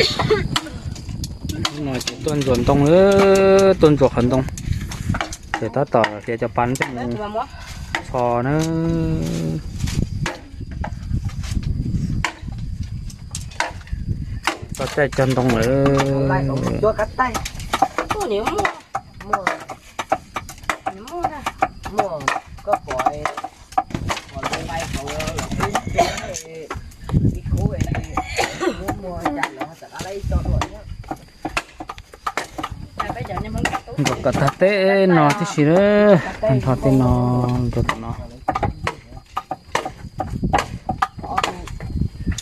No ces tuaj ntsuas ntoo, tuaj ntsuas qhov ntoo, ces tab tom fiav cov pas coj mus txho na. Txog caij cog ntoo lawm. Nrog kom tag teb no tib si, nrog tej no rau tom no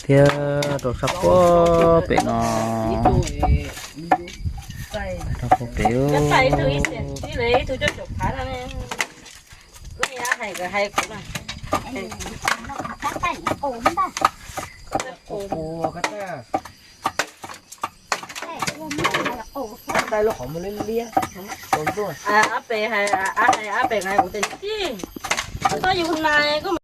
thiab rau sab puag pem no, rau puag pem. Ab pem hais, ab hais ab pem hais kuv tias tij, koj yug nai koj.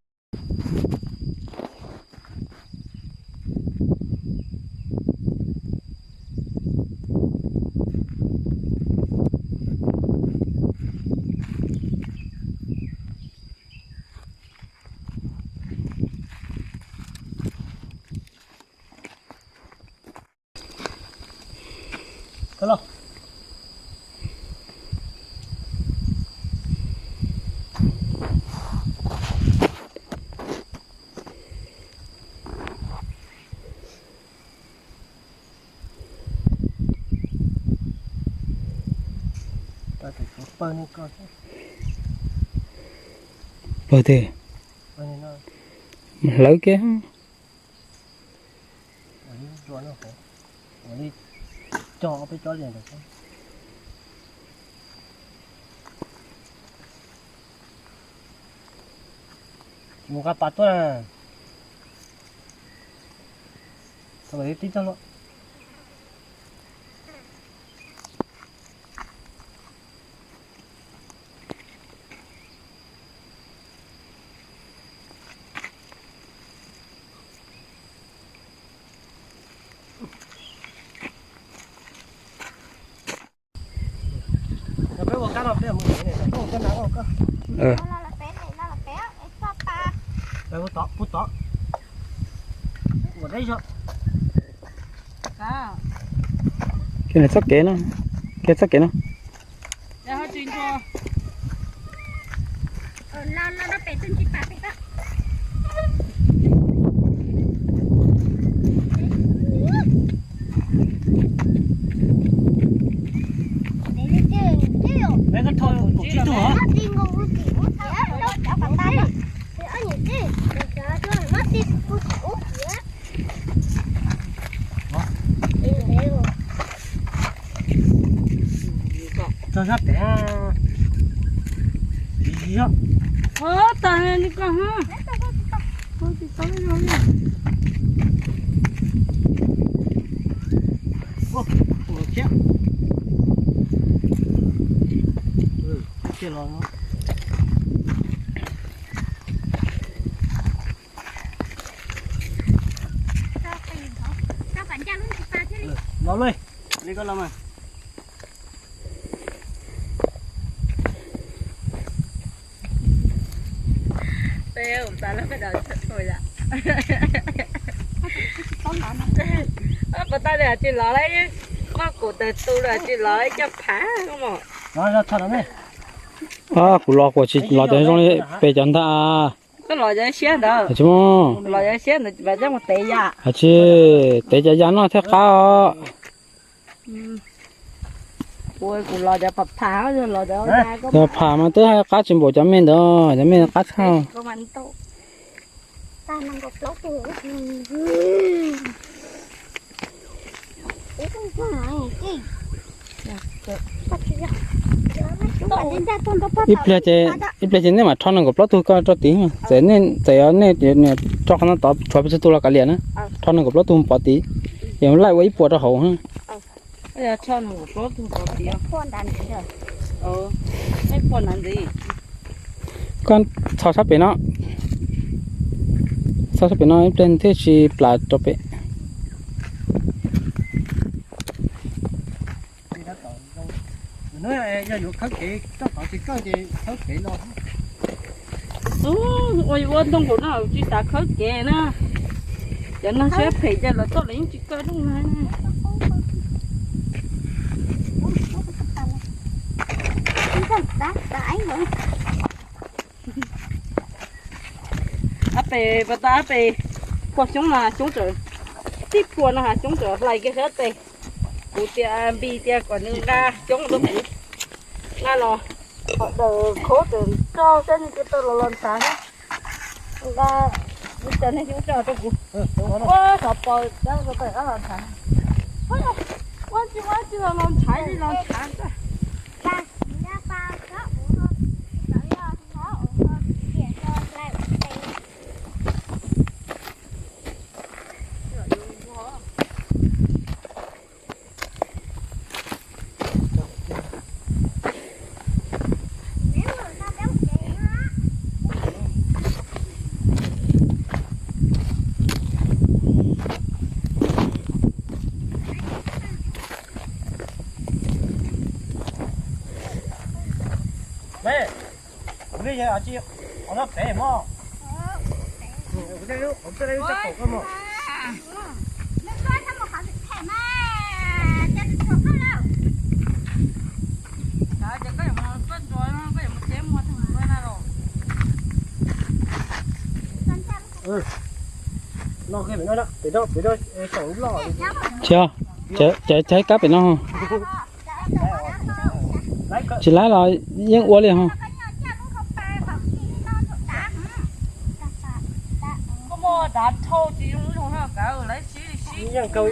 Pawg twg? Hlawv kiag. Mus nqa pas tuaj na. Tib tog luaj. Kiag txoj kev no, kiag txoj kev no. Tso sab pem. Tsis yog. Ua tas li koj ha. Ua tsis tau li. Ua, ua thiab. Ua thiab los. Los li, li koj los mas. Peb ua tas lawm peb dov txhawm tau yam. Puas tau li hais tsis los lawm, muab kuv tawg tu lawm tsis los lawm coj phav mos. Kuv los kuv tsis los cov zoo li pem cov ntag. Koj los cov siab ntawd. Tsis muaj. Los cov siab ntawd coj mus tev yam. Tsis tev cov yam no thiaj qab os. Kuv los cov phav phav, cov phav mas twb qab tsis npaum cov me ntawd, cov me qab tshaj. Ib pliag ces, ib pliag ces nej mam rho nees nkaum plaub tug ko rau tid, txawm nej, txawm yog nej rho qhov no tod tshuav pes tsawg tug los kav liam na, rho nees nkaum plaub tug pov tid, yog laij ua ib puas rau hauv. Koj txhos sab pem no, txhos sab pem no ib pliag thiaj tsis plam rau pem. Yog yuav khawb kev, toj tod tsis kawj ces khawb kev los. Ua ua ntoo nkaus no tsis xav khawb kev na. Cov neeg siab phem ces lawv tuaj lawv yeej tsis kawj rooj na. Ab pes pas tas ab pes, phua xyoob no xyoob txawm, tib phua no xyoob txawm hlais kiag sab tes. Kuv tias Npis tias kom nws nqa xyoob rau kuv, nqa los, qhov daws khaub tawm nrog sab nws cia tau los los ntshav thiab. Nqa, cov neeg xyoob tso rau kuv. Ua xov pos rau tawm qab los ntshav. Ua tsis ua tsis los los ntshav li los ntshav. Tsis, cov kab pem no tsis laib los yeej ua li ho. Yeej kawg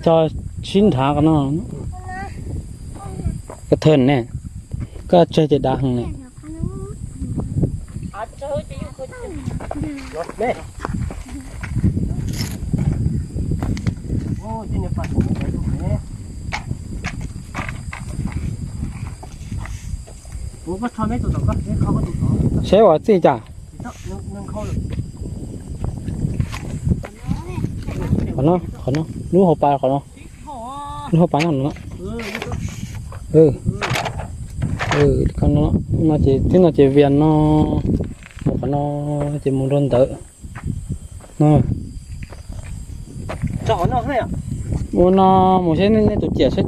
cog sib nrhav qhov no. Koj thawj ne, koj tsawg ces dav heev ne. Seb ua txij cas. Qhov no, qhov no, lub hauv pas qhov no. Lub hauv pas no. No ces twb no ces vias no, mus qhov no ces mus rau ntawd no. Ua no mus seb nej tus ciam seb.